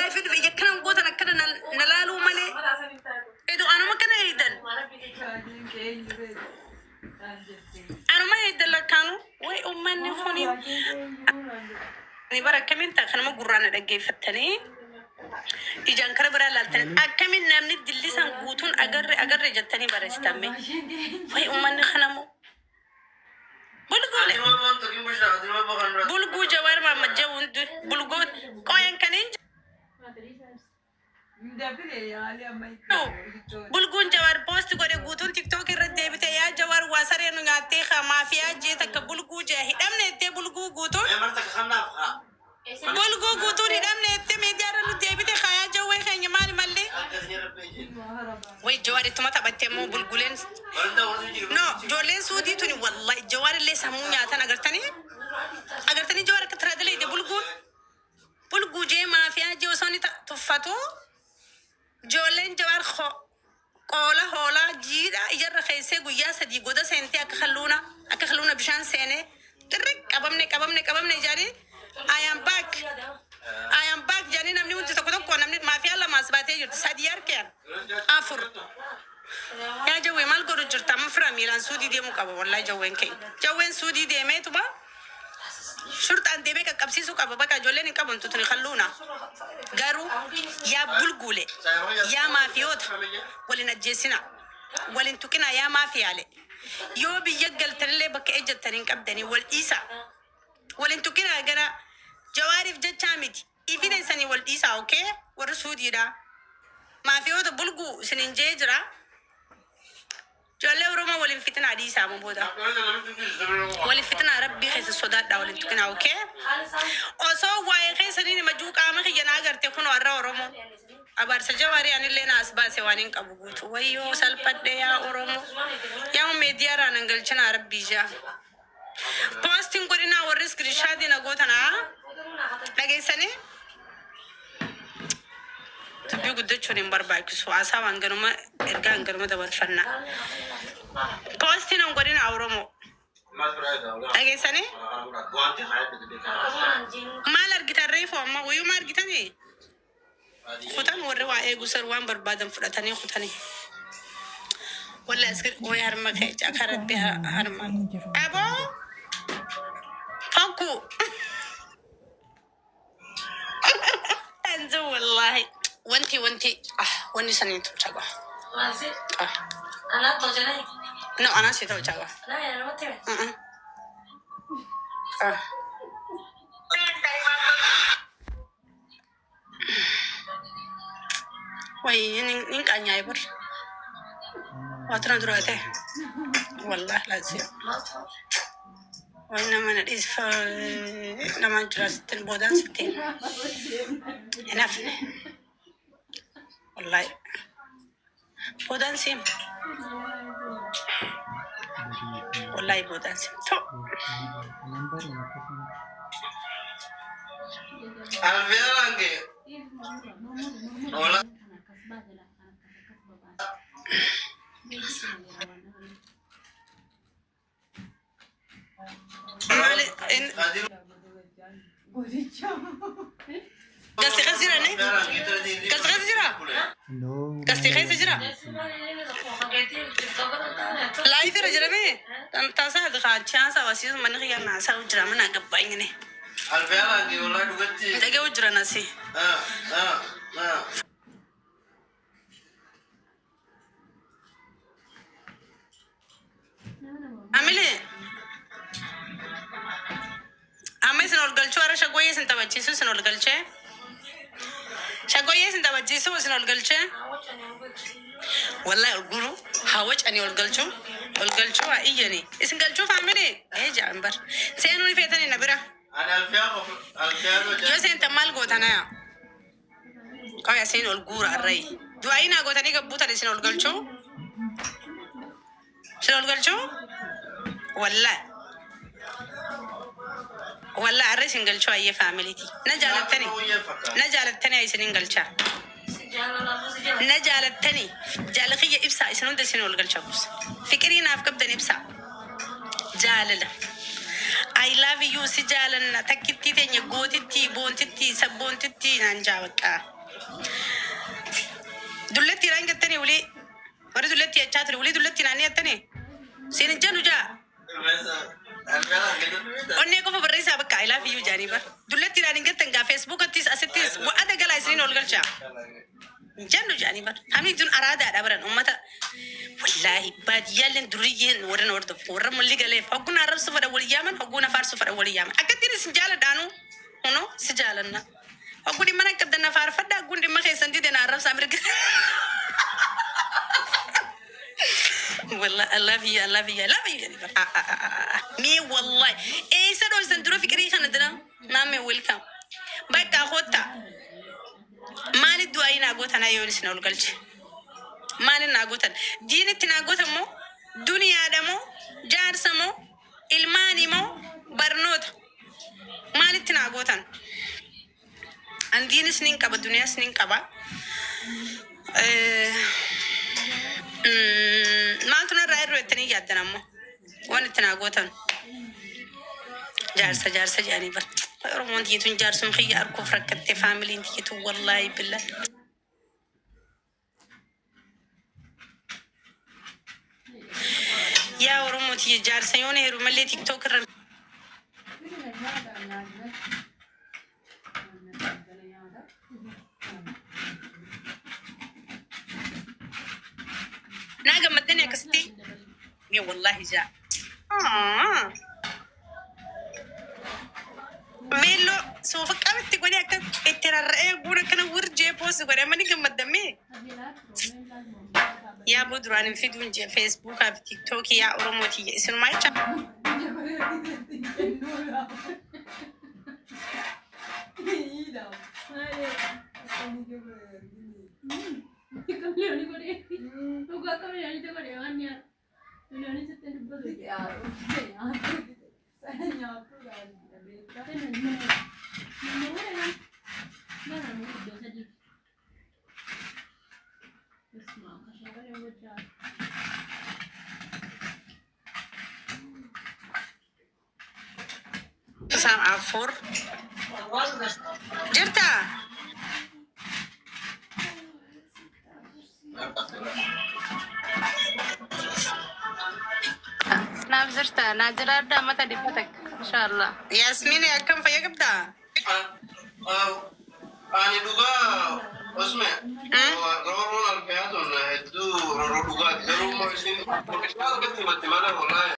Laayifii dhufe ija akkana gootan akkana na laaluu malee. Edu anuma kana eeydan. Anuma eeydan lakkaanu. Way uummanni kuni. Ani bara akkamiin ta'a kanuma gurraan na dhaggeeffattanii ijaan kara biraa laaltanii akkamiin namni dillisan guutuun agarre agarre jettanii barreessitan mee. Way uummanni kanamoo. Bulguule. Bulguu Jawaar Mahammad jedhu hundi bulgoo qoyan kan hin jiru. Bulguun Jawaar poosti godhe guutuun tiktook irra deebite yaa Jawaar waa saree nu nyaattee haa maafiyaa jee takka bulguu jee hidhamne jettee bulguu guutuun. Bulguu guutuun hidhamne jettee miidiyaa irra nu deebite haa yaa jawwee keenya maali mallee. Way Jawaar ittuma taphattee immoo bulguleen. No, ijoolleen suudii tuni wallahi Jawaar illee sammuu nyaatan agartanii. Agartanii Jawaar akka tiraadileete bulguun. Bulguu jee maafiyaa jee osoo inni tuffatu. Ijoolleen Jawaar qoola hoolaa jiidha ijarra keessee guyyaa sadii goda seentee akka kalluuna bishaan seenee xirri qabamne qabamne qabamne jedhanii I am back. I am back jedhanii namni hundi tokko tokko namni maafiyaa lamaas baatee jirti sadii harkeen afur. Yaa jawwee maal godhu jirta amma fira miilaan suudii deemuu qaba wallahi jawween keenya. Jawween suudii deemeetuma shurxaan deemee qaqqabsiisuu qaba bakka ijoolleen hin qabamtu tuni kalluuna. Garuu yaa bulguule yaa maafiyoota walin ajjeesina walin tuqina yaa maafiyaale yoo biyya galtanillee bakka ejjettan hin qabdanii wal dhiisa walin tuqina gara Jawaariif jechaa miti ifina isanii wal dhiisaa okee warri suudiidha. Maafiyoota bulguu isinin jee jira. Ijoollee Oromoo waliin fitinaa dhiisaa amma booda. Waliin fitinaa rabbii keessa sodaadhaa waliin tuqinaa okee. Osoo waa'ee keessanii nima juu qaama kiyya naa agarte kunoo har'a Oromoo. Abaarsa Jawaarii anillee na as baase waan hin qabu guutu. Wayyoo salphadhe yaa Oromoo. Yaa miidiyaa irraa nan galchinaa rabbii jaa. Poostiin godhinaa warri iskiriishaatii na gootanaa. Dhageessanii? Dubbii guddachuun hin barbaachisu. Haasaa waan ganuma ergaa hanganuma dabarfannaa. Poostiin hin godhinaa Oromoo. Dhageessanii? Maal argitan reefu amma wayyuma argitanii? Kutan warri waa eegu san waan barbaadan fudhatanii kutanii. Walla iskir way harma kee caka rabbi harma. Aboo fakku. Anzu wallahi wanti wanti ah wanni sanii tolcha gaa. Ah. No anaa si tolcha gaa. Ah. Way nin qaanyaa'e bar. Waatu na duraa ta'e. Wallahi laazim. Way nama na dhiisfa namaan jira sittin boodaan sittiin. Hin hafne. Wallahi. Boodaan siim. Wallahi boodaan siim. To. Maali in gasti keessa jira ne? Gasti keessa jira? Gasti keessa jira? Laayif irra jira mee? Taasaa chaasaa wasiisu manni kiyya naasaa jira mana gabbaany ne. Dhaga'u jira nasi. Amile amma isin ol galchuu hara shaggooyyee isin taphachiisu isin ol galchee. Shaggooyyee isin taphachiisu isin ol galchee. Wallahi ol guru haa wacanii ol galchuu ol galchuu haa iyyanii isin galchuu faamili ee jaan bar seenuu ni feetanii na bira yoo seentan maal gootanaa qoy asiin ol guura arrayi du'aayii naa gootanii gabbuutan isin ol galchuu isin ol galchuu wallahi wallahi arra isin galchuu ayyee faamiliiti na jaalattanii na jaalattanii isin hin galchaa na jaalattanii jaala kiyya ibsaa isin hunda isin ol galchaa buusa fiqirii naaf qabdan ibsaa jaalala I love you si jaalanna takkittii teenya gootittii boontittii sabboontitti naan jaa baqqaa. Dullatti iraan gattanii ulii warri dullatti jechaa ture ulii dullatti naannii jettanii siin hin jennu jaa. Onnee qofa barreessaa bakka I love you jaanii bar. Dullatti iraan hin gattan gaa Facebookattis asittis wa'ada galaa isiniin ol galchaa. Hin jennu jaanii bar. Hamni tun araadaadha baran ummata. Wallaahi baadiyyaalleen duriyyeen warra na hordofu warra mulli galeef hogguun arrabsu fedha wal yaaman hogguun afaarsu fedha wal yaaman. Akkattiin isin jaaladhaanu hunoo si jaalanna. Hogguu dhimma na qabdan na faarfadha hogguun dhimma keessan dide na arrabsaa mirga. Wallah I love you, I love you, I love you jedhi bar. Ah, ah, ah, ah, ah. Mee wallahi eessa dhoysan dura fiqirii kana dira naame welcome. Bakka kottaa. Maaliif du'aayii naa gootan ayyoon isin ol galche? Maaliif naa gootan? Diinitti naa gootan moo? Duniyaadha moo? Jaarsa moo? Ilmaani moo? Barnoota? Maalitti naa gootan? An diinis nin qaba, duniyaas nin qaba. Maaltu narraa irra jettanii yaaddan ammoo? Waan itti naa gootan. Jaarsa jaarsa jedhanii bar. Oromoon tiyyatuun jaarsum kiyya arguuf rakkatte faamiliin tiyyatuun wallaahi billah. Yaa Oromoo tiyya jaarsa yoon heerumallee TikTok irra naa gammaddanii akkasitti mee wallaahi jaa. Veelloo soofa qabetti godhee akka itti rarra'ee guun akkana wirjee poosi godhee amma ni gammaddamee. Yaa boo duraan hin fiduun jee Feesbuukaa fi Tiiktookii yaa Oromoo tiyya isinumaa jecha. Isaan afur. Jirtaa? Naaf jirta naa jiraadha mata 100 inshallah. Yaasmiin akkam fayya qabdaa? Ani dhugaa Osme roorroon alfeyaa tun hedduu roorroo dhugaati garuu immoo isin isaan akkatti himatti malee wallaahi.